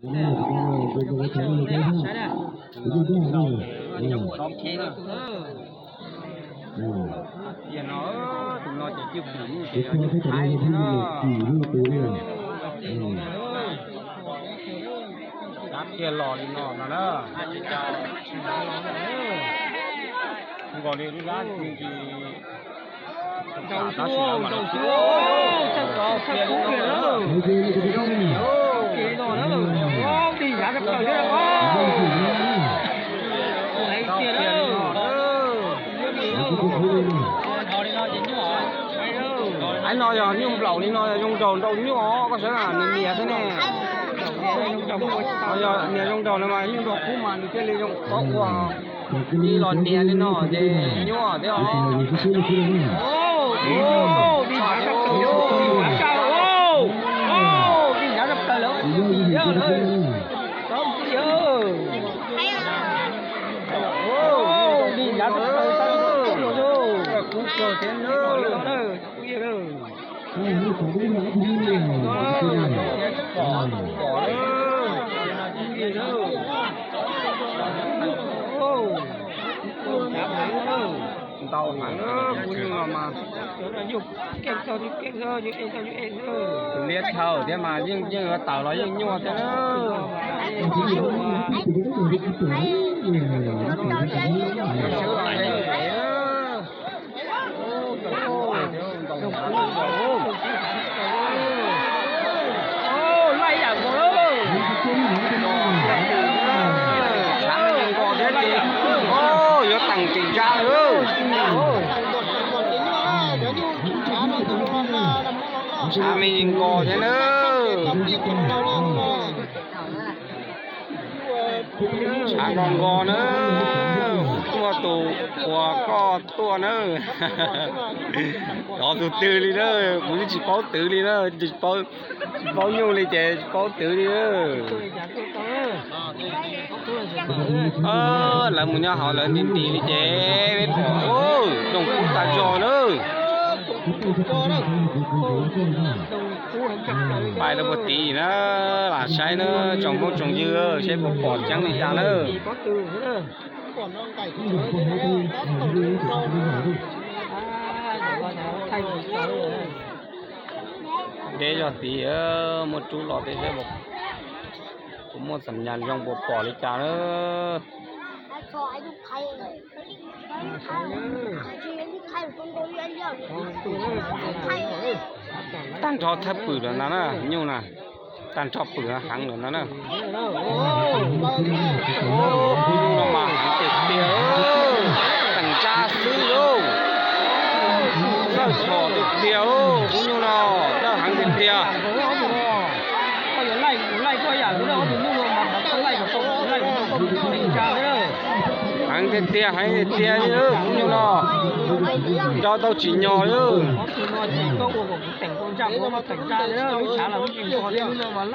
Tias no, tus no ces cwj pwm mus ces yog ib tug thaiv no. Dab kiag los li no no na. Nkaus li lub dab tsi. Aiv no yog nyuj nplaum li no zoo nraug nrau nyuj os, koj saib na, nws nias xwb ne. Yog nias zoo nraug no mas nyuj nrog kub mas nws thiaj li zoo tob ua. Ib los nias li no ces nyuaj thiab os. Kub kawg thiab na. Pom pom ntau heev kuv nyuj no mas. Tus liab chaw thiab mas yeej yeej yuav tawm los yeej nyuaj thiab na. Tshav me nkos thiab li. Yuav teem ris ntsa lawm. Tshav me nkos thiab na. Tshav nkos nkos na. Muaj tus uas koj tuaj na. Cov tus twg li na, kuv twb tsis paub twv li na, tsis paub nyuj li ces tsis paub twv li. Lawv mus nyob hauv lawv nti nti li ces peb pom doog kub tag zog na. Pais rau puag tid na, lam saib na, tsoom phooj tsoom ywg, saib puas pom ceeb li cas na. Deb zog tid, muaj rub los tej seb puas muaj xam nyas zoo puas pom li cas na. Tag nrho thawj pwm lawm ntag na, nyuj na. Tag nrho pwm heev lawm ntag na. Kuv nyuj no mas heev tiag tiag, teem ntsa xwb lauj. Txawj chom tiag tiag, kuv nyuj no txawj heev tiag tiag. Heev tiag tiag, heev tiag tiag li, kuv nyuj no nrau tau tsis nyog li.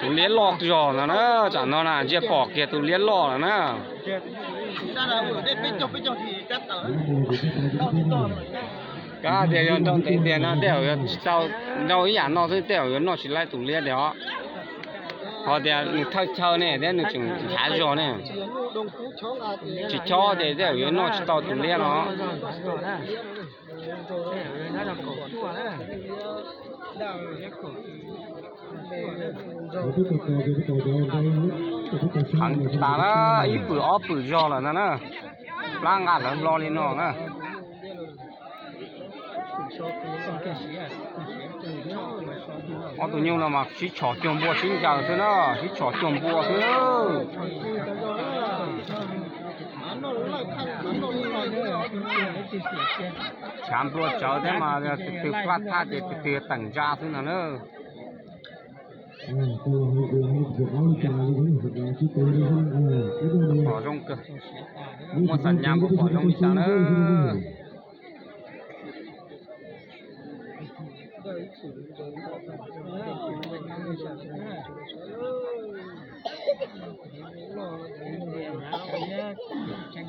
Tus liab loj zog ntag na, tsam no na ntsia pom kiag tus liab loj lawm na. Kab tias yog nrau ntev tiag no tej zaum yuav tsis tau, nrau ib yam no xwb tej zaum yuav noj tsis laib tus liab tiag os. Ho tias nws thawj chaw ne thiab nws tseem nchav zog ne. Tsis chob ces tej zaum yuav noj tsis tau tus liab no. Heev tas na, ib pwm ob pwm zog lawm ntag na. Plab nqa lawv hlo li no na. Ob tug nyuj no mas sib tshom cuag npua sib ncaws xwb na, sib tshom cuag npua xwb na. Tshav nplua tsawv thiab mas tus twg plaj thaj ces tus twg teem ntsa xwb no na. Pom zoo kawg, muaj xam nyas puas pom zoo li cas na.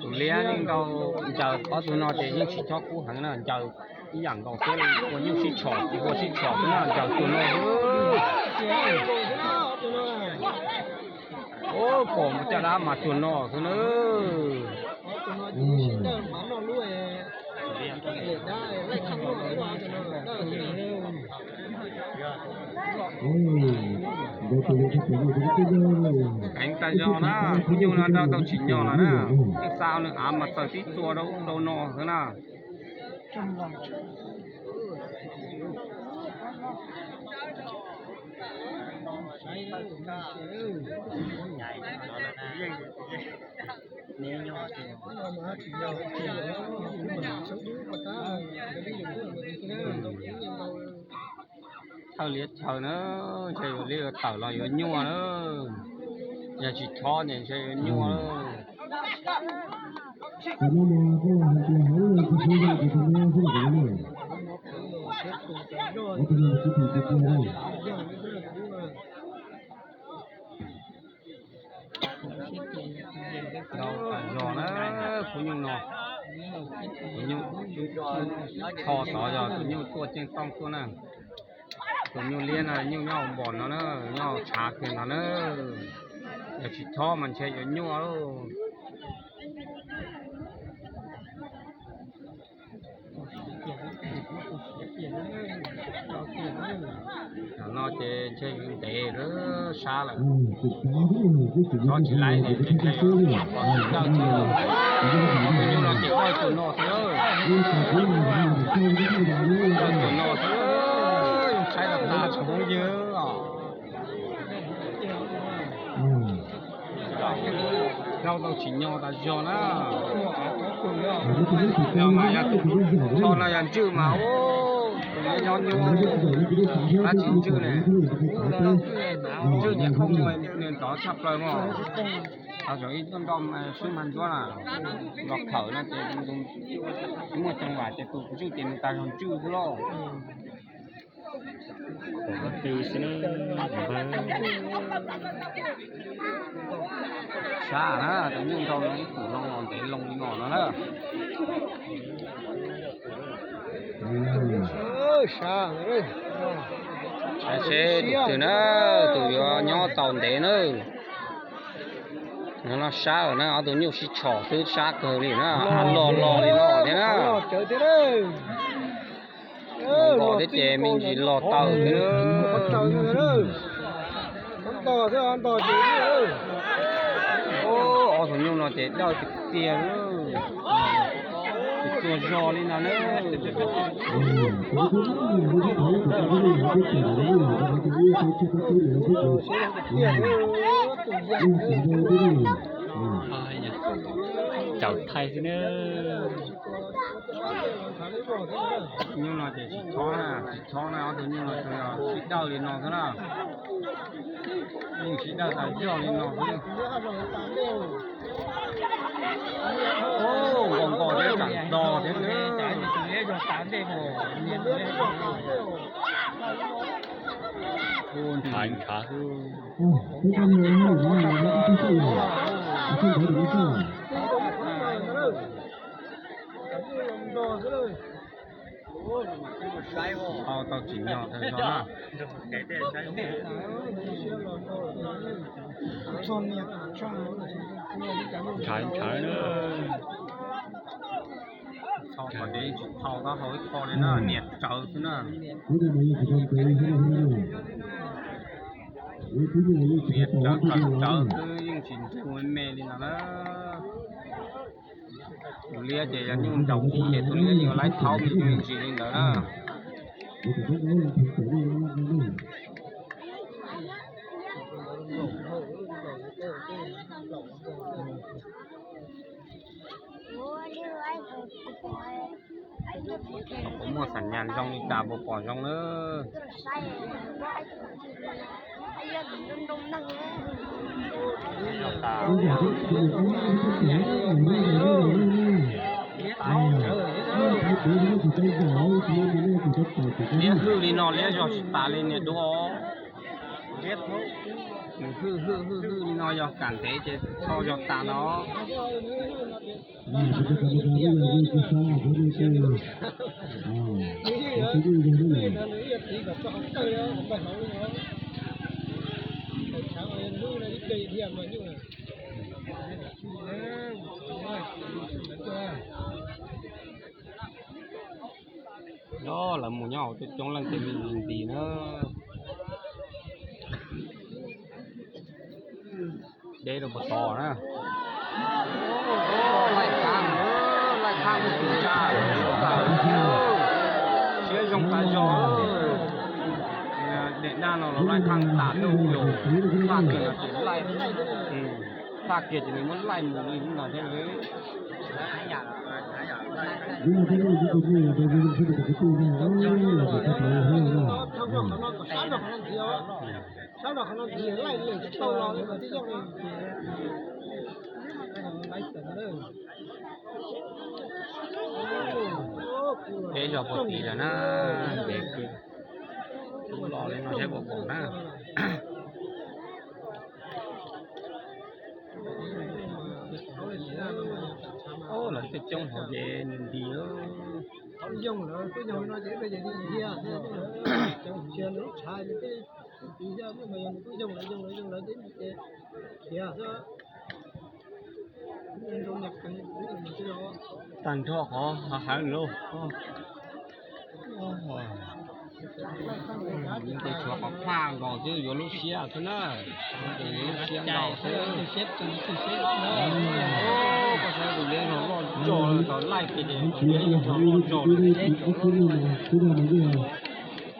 Tus liab yeej nkaus ncaws, ob tug no ces yeej tsis chob kub heev na, ncaws ib yam nkaus thiab, ua nyuj sib tshom, ua sib tshom xwb na, ncaws cuag no xwb. Pom mus caj dab mas tuag no xwb na. Heev tag zog na, kuv nyuj no nrog tau tsim nyog los na. Twb xa nws av mas txawm tib txua rau no xwb na. Thawj liab chaw na, ntshe yuav liab yuav tawm los yuav nyuaj na. Yog tsis thob ces ntshe yuav nyuaj. Ntau tas zog na, kuv nyuj no, kuv nyuj tho tod yog kuv nyuj tuaj ceeb tooj tuaj na. Tus nyuj liab no nyuj nyob npom no na, nyob tshav kiag no na. Yog tsis thob mas ntshe yuav nyuaj lauj. Tam no ces ntshe yus ntev lawm sab lawm. Txhob tsis laib ces ntshe yus dawj tsis lawm. Tus nyuj no ces dawj tus no xwb. Dawj tus no xwb, tshaib tas tas tsoom phooj ywg os. Rau tau tsim nyog tas zog na. Yog mas yog tus tho no yog ntswj mas ua tus nyob nyuaj, tab tsis ntswj ne. Ntswj ces koj muaj nws ntov tshaj plaws mog. Tau zoo ib tug nroj swb mag ntsuab na, los khawm no ces muaj coo vam ces tus ntswj ces nws tas zog ntswj xwb lauj. Sab na, tus nyuj nrau no ib pum loo los ntev loo li no no na. Saib seb tus twg na, tus yuav nyob tau ntev na. No sab lawm na, ob tug nyuj sib tshom xwb sab kawg li na, los los li no thiab na. Npom thiab ces me ntsis los tawm xwb. Ob tug nyuj no ces dawj tiag tiag, tsis tshua zog li no na. Caum thaij xwb na. Nyuj no ces tsis thob na, tsis thob na, ob tug nyuj no tsuas yog sib dawj li no xwb na. Yeej sib dawj tas zog li no xwb. Nkaus nkaus thiab tsam ntog thiab. Ntshav ntshav xwb. Tau tau tsim nyog tag zog na. Ntshav ntshav na. Txhob kom dev tsis thau taub hau ib qho li na, nias rawv xwb na. Nias rawv rawv rawv xwb yeej tsis nrug me me li no na. Tus liab ces yog nyuj nraum ub ces tus liab yuav laib thaub me ntsis li ntawd na. Puas muaj xam nyas zoo li cas puas pom zoo na. Liab hwj li no liab zog tsis tas li niam duab. Nws hwj hwj hwj hwj li no yog kam ntev ces txho zog tas no. Los lawv mus nyob hauv coob leej ces me ntsis na. Deb rau puag tod na. Laij Khaj, Laij Khaj kuj tus tsa siab zoo tas zog. Daim daj no los Laij Khaj tas ntuj los, faj kiag no ces laij, faj kiag ces nws muab laij mus li no thiab. Sab no qhov no ntxiv laij lawm tsis tau los li mas twb yog li ces laiv tawm na. Peb zog puag tid lawm na, ces kuv los li no saib puas pom na. Lawv coob coob hauv ces nti nti. Tag nrho qhov hauv lauj. Ces tshuav qhov phaj nkaus xwb yuav lub siab xwb na. Ces yuav lub siab nkaus xwb. Koj saib tus liab zog loj zog lawm, tus laij kiag ces tus liab zog loj zog lawm.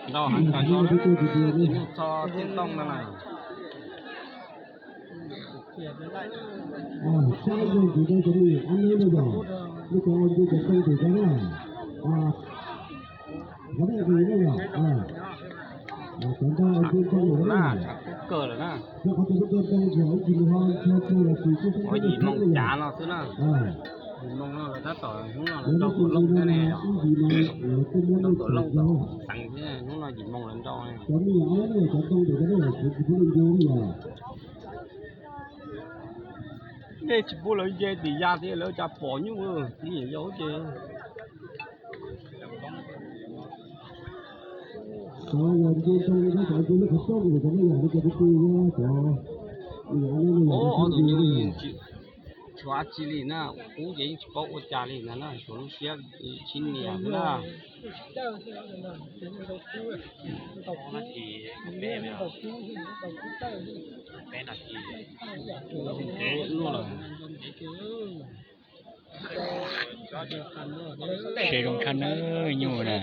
Ntau heev tas zog na, ib nyuag txho tib tooj no na. Tshav kub kawg lawm na. Ua yim moo cav no xwb na. Yim moo no lawv tab tom hnub no lawv nrau tuam looj thiab ne. Nrau tuam looj tom xeev thiab, hnub no yim moo lawv nrau. Nej tsis pub lawv nce tim yav thiab lawv cas pom nyuj, yog ces Ob tug nyuj tshuav tsi li na, qub ces yeej tsis paub ua cas li ntag na, tshuav lub siab sib nias xwb na. Siab zoo tshaj na, nyuj na.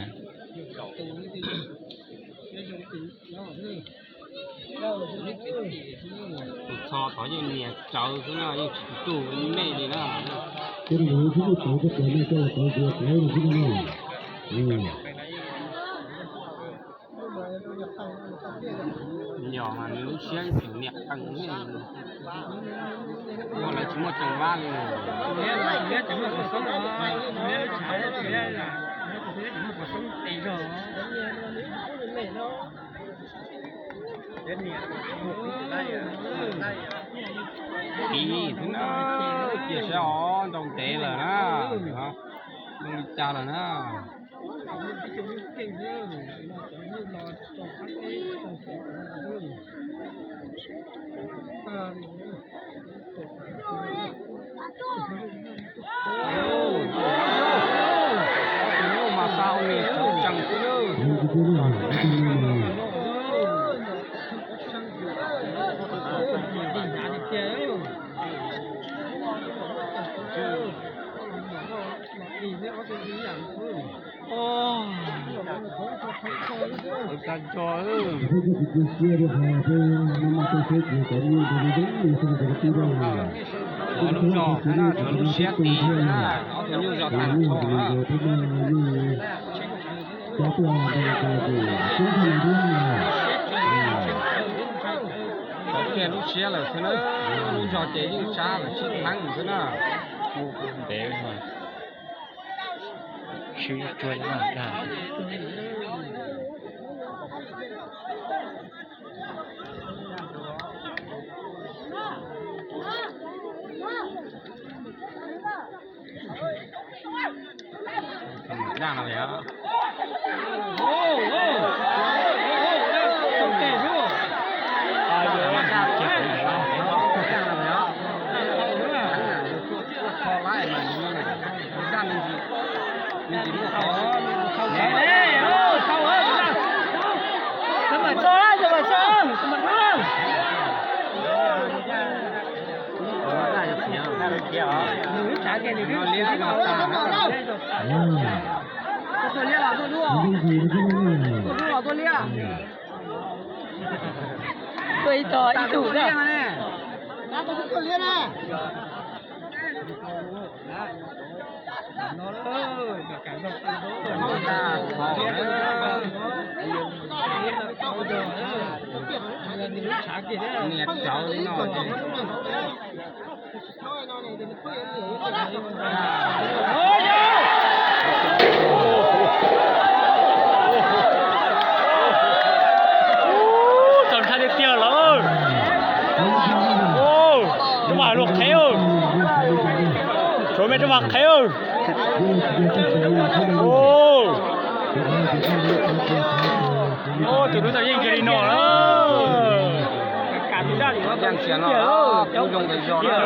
Tus txho tod yeej nias tsawv xwb na, yeej tsis tu me li na. Yog mas nws lub siab tseem niam qees ne, ua lawv tsis muaj tseem vab li. Tiv xwb na, cia saib os, nrau ntev lawm na, zoo li cas lawm na. Tus nyuj mas xa ua niam tseem xwb lawm. Ua cas tso. Lub zog xwb na, tshuav lub siab tiv na, ob tug nyuj zog tag nrho na. Tshuav kiag lub siab lawm xwb na, lub zog ces yeej sab lawm sib theeb xwb na. Ntev sib tsuag dag. Dag no yog. Dag no dag ces kuv Tuaj ib tog ib tug thiab. Txaus ntshai tiag tiag lawm. Rov mas luag qhev. Suav me rov mas qhev. Tus dub tau yeej kiag li no na.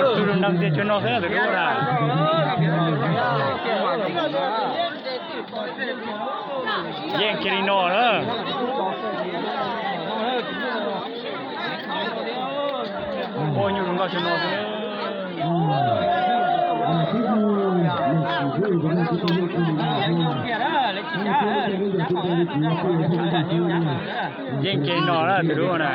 Tus zoo nraug tiag cuag no xwb tus dub na. Yeej kiag li no na. Ua nyuj zoo nkauj cuag no xwb. Yeej kiag li no na tus dub na.